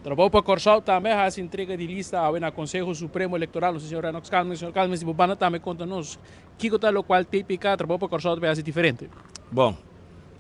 Trabou pa Kòrsou tambe a hasi entrega di lista awe na Konseho Supremo Elektoral. Nos señor Renox Calmes. Señor Calmes, di bo banda tambe konta nos kiko ta lokual TPK, Trabou pa Kòrsou, ta bai hasi diferente. Bon,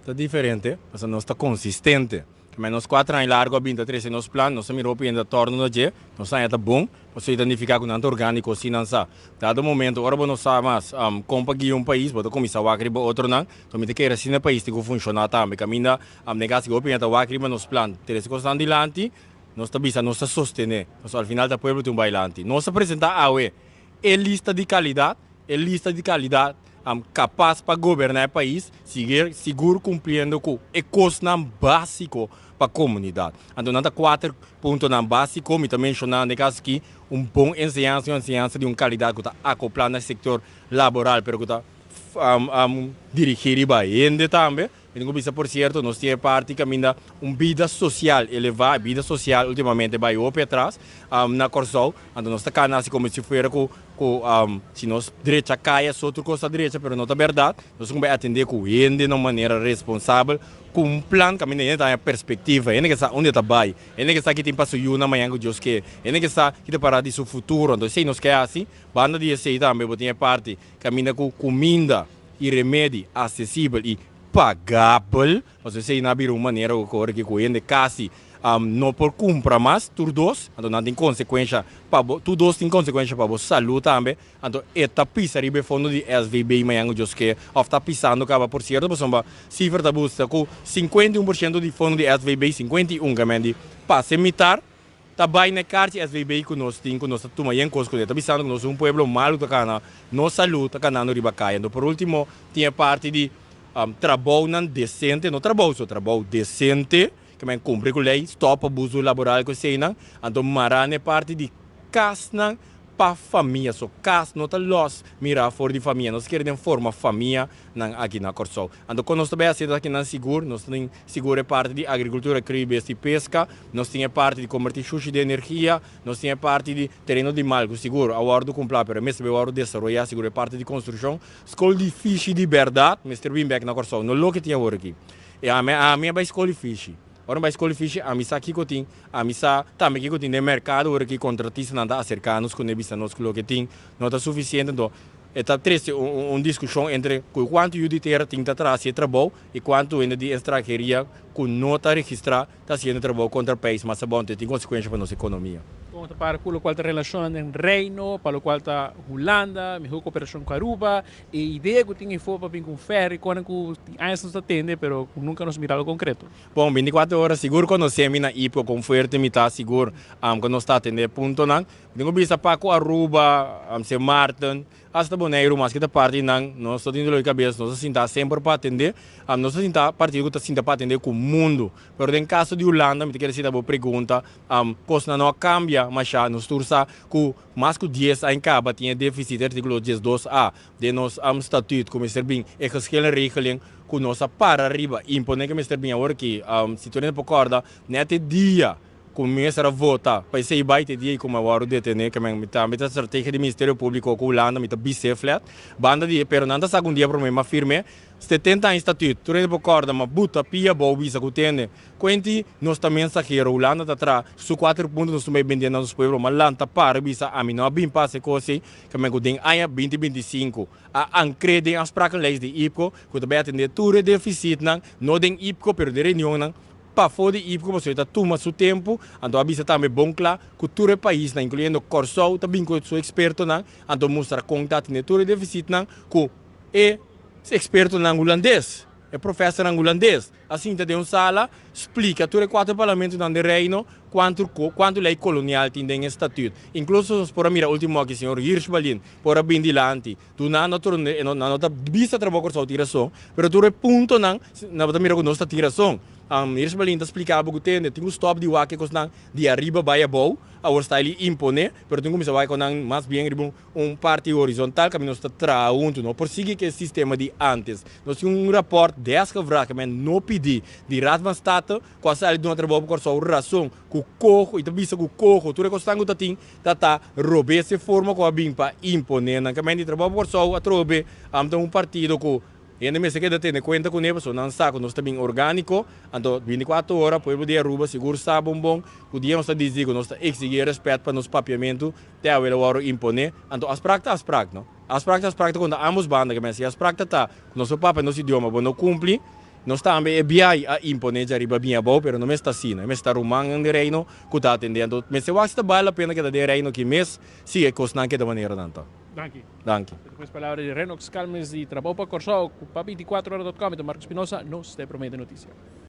ta diferente pasobra nos ta konsistente. Kemey nos kuater aña largu a bin ta trese nos plan, nos a mira hopi hende ta tòrnu na dje, nos haña ta bon, pasobra ta nifiká ku nan ta orgániko si nan sa. Dado momento ora bo no sa mas kon pa guia un pais, bo ta kuminsá wak riba otronan. Enton mi ta kere asina e pais tin ku funshoná tambe. Kaminda Den kas ki hopi hende ta wak riba nos plan trese kosnan dilanti, nos ta bisa nos ta sostené, pasobra al final ta pueblo tin un bailanti. Nos a presentá awe e lista di kalidat, e lista di kalidat kapas pa goberná e pais, sigur sigur kumpliendo ku e kosnan básiko pa komunidat. Anto nan ta kuater puntonan básiko, mi ta menshoná den kas aki un bon enseñansa, un enseñansa di un kalidat ku ta akoplá na sektor laboral pero ku ta dirigí riba hende tambe. Mi tin ku bisa por sierto, nos tin e parti kaminda un bida sosial elevá, e bida sosial ultimamente bai hopi atras na Kòrsou, anto nos ta kana hasi komo si fuera ku ku si nos drecha kaya so tur kos ta drecha, pero no ta bèrdat, nos tin ku bai atendé ku hende na un manera responsabel, ku un plan kaminda hende ta haña perspektiva, hende ke sa unda e ta bai, hende ke sa ki tin pa su yunan mañan ku Dios ke, hende ke sa ki ta pará di su futuro, anto esei nos ke hasi, banda di esei tambe bo tin e parti kaminda ku kuminda. I remedi asesibel i pagabel, pasobra esei nan a bira un manera ku ora ku hende kasi no por kumpra mas tur dos, anto nan tin konsekuensha pa bo, tur dos tin konsekuensha pa bo salú tambe, anto e ta pisa riba e fondo di SVB mañan ku Dios ke òf ta pisando kaba. Por sierto pasobra sifra ta busta ku 51% di fondo di SVB, 51 kamendi pasa e mitar, Ta bai na e karchi SVB ku nos tin ku nos ta tuma yen kos kuné. Ta bisando ku nos un pueblo malu ta kana nos salú ta kanando riba kaya. Anto por ultimo tin e parti di trabounan desente, no trabou so, trabou desente ke men kumpli ku lei, stòp abuso laboral ku eseinan. Anto mará na e parti di kasnan pa famia. So kas no ta lòs mirá for di famia. Nos kere den forma famia nan aki na Kòrsou. Anto kon nos ta bai hasi esakinan sigur? Nos tin sigur e parti di agrikultura, krio besti i peska, nos tin e parti di kombertí shushi den energia, nos tin e parti di tereno di mal ku sigur a wòrdu kumplá pero e mester bai wòrdu desaroyá, sigur e parti di konstrukshon. Skol di fishi di bèrdat mester bin bèk na Kòrsou, no loke tin awor aki. E ami ami a bai skol di fishi. Ora mi bai skol di fishi ami sa kiko tin, ami sa tambe kiko tin den merkado awor aki kontratistanan ta aserká nos kuné bisa nos ku loke tin no ta sufisiente anto E ta trese un diskushon entre ku kuantu yu di tera tin ta traha hasi e trabou i kuantu hende di estranheria ku no ta registrá ta hasiendo e trabou kontra pais mas abou, anto e tin konsekuensha pa nos ekonomia. Kon ta para ku lokual ta relashonnan den Reino, pa lokual ta Hulanda, mihó koperashon ku Aruba, e idea ku tin efo pa bin ku un ferry, konan ku tin añas nos ta tende pero ku nunka nos mira algo konkreto. Bon, 24 ora sigur konosé mi na IPCO kon fuerte mi ta, sigur ku nos ta atendé e puntonan. Mi tin ku bisa pa ku Aruba, Sint Maarten, hasta Boneiru maske ta parti nan, nos ta tin dolor di kabes, nos ta sinta semper pa atendé, nos ta sinta partido ku ta sinta pa atendé ku mundu. Pero den kaso di Hulanda mi ta kere sinta bo pregunta, kosnan no a kambia mashá, nos tur sa ku mas ku dies aña kaba tin e defisit artíkulo 12 a den nos statuut ku mester bin e geschillenregeling ku nos a para riba imponé ku mester bin awor aki, si tur hende por kòrda nèt e dia Ku mester a vota pa esei bai te dia i ku mi a wòrdu detené ke men mi tambe ta strategia di Ministerio Públiko ku Hulanda mi ta bis'é flet banda di e pero nan ta sa ku un dia promé m'a firm'é 70 aña statuut tur hende por kòrda m'a buta pia abou bisa ku tende kuenti nos ta mensahero Hulanda ta traha su kuater punto nos ta bai bendé na nos pueblo m'a lanta para bisa ami no a bin pasa e kos ei ke men ku den aña 2025 a ankr'é den afsprakenlijst di IPCO ku ta bai atendé tur e defisitnan no den IPCO pero den reunionnan Pafó di IPCO pasobra e ta tuma su tempu, anto a bisa tambe bon kla ku tur e paisnan, inkluyendo Kòrsou, ta bin ku su ekspertonan, anto mustra kon ta atendé tur e defisitnan ku e ekspertonan hulandes, e profèsernan hulandes a sinta den un sala splika tur e kuater parlamentonan den Reino kuantu kuantu lei kolonial tin den e statüt. Inkluso nos por a mira último aki señor Hirschbalin por a bin dilanti Dunando tur e no nan no ta bisa trabou Kòrsou tin rason, pero tur e puntonan nan bo ta mira ku nos ta tin rason. Hirsch Balin ta splika bo ku tende tin ku stòp di wak e kosnan di ariba bai abou, awor sta eli imponé, pero tin ku kuminsá wak e kosnan mas bien riba un parti horizontal kaminda nos ta traha huntu. No por sigui ku e sistema di ántes. Nos tin un rapòrt desgevraag ku men no pidi di Raad van State ku a sali duna trabou pa Kòrsou rason ku koho i ta bisa ku koho tur e kosnan ku ta tin Ta ta robes e forma ku a bin pa imponé nan. Kamen di Trabou pa Kòrsou atrobe ta un partido ku Hende mester keda tene kuenta kuné pasobra nan sa ku nos ta bin orgániko, anto 24 ora pueblo di Aruba sigur sa bon bon ku dia nos ta disidí ku nos ta eksigí e rèspèt pa nos papiamentu te awe lo wòrdu imponé. Anto afsprak ta afsprak, no? Afsprak ta afsprak ta konta ambos banda ke mester. Si afsprak ta ta ku nos por papia nos idioma bo no kumpli, nos tambe e biai a imponé djariba bin abou, pero no mester ta asina. E mester ta rumannan den Reino ku ta atendé. Anto mester wak si ta bale la pena keda den Reino ki mes si e kosnan keda manera nan ta. Danki. Danki. Despues palabra di Renox Calmes di Trabou pa Kòrsou ku pa 24 ora dot com. Mi ta Marco Espinosa, nos ta e promé den notisia.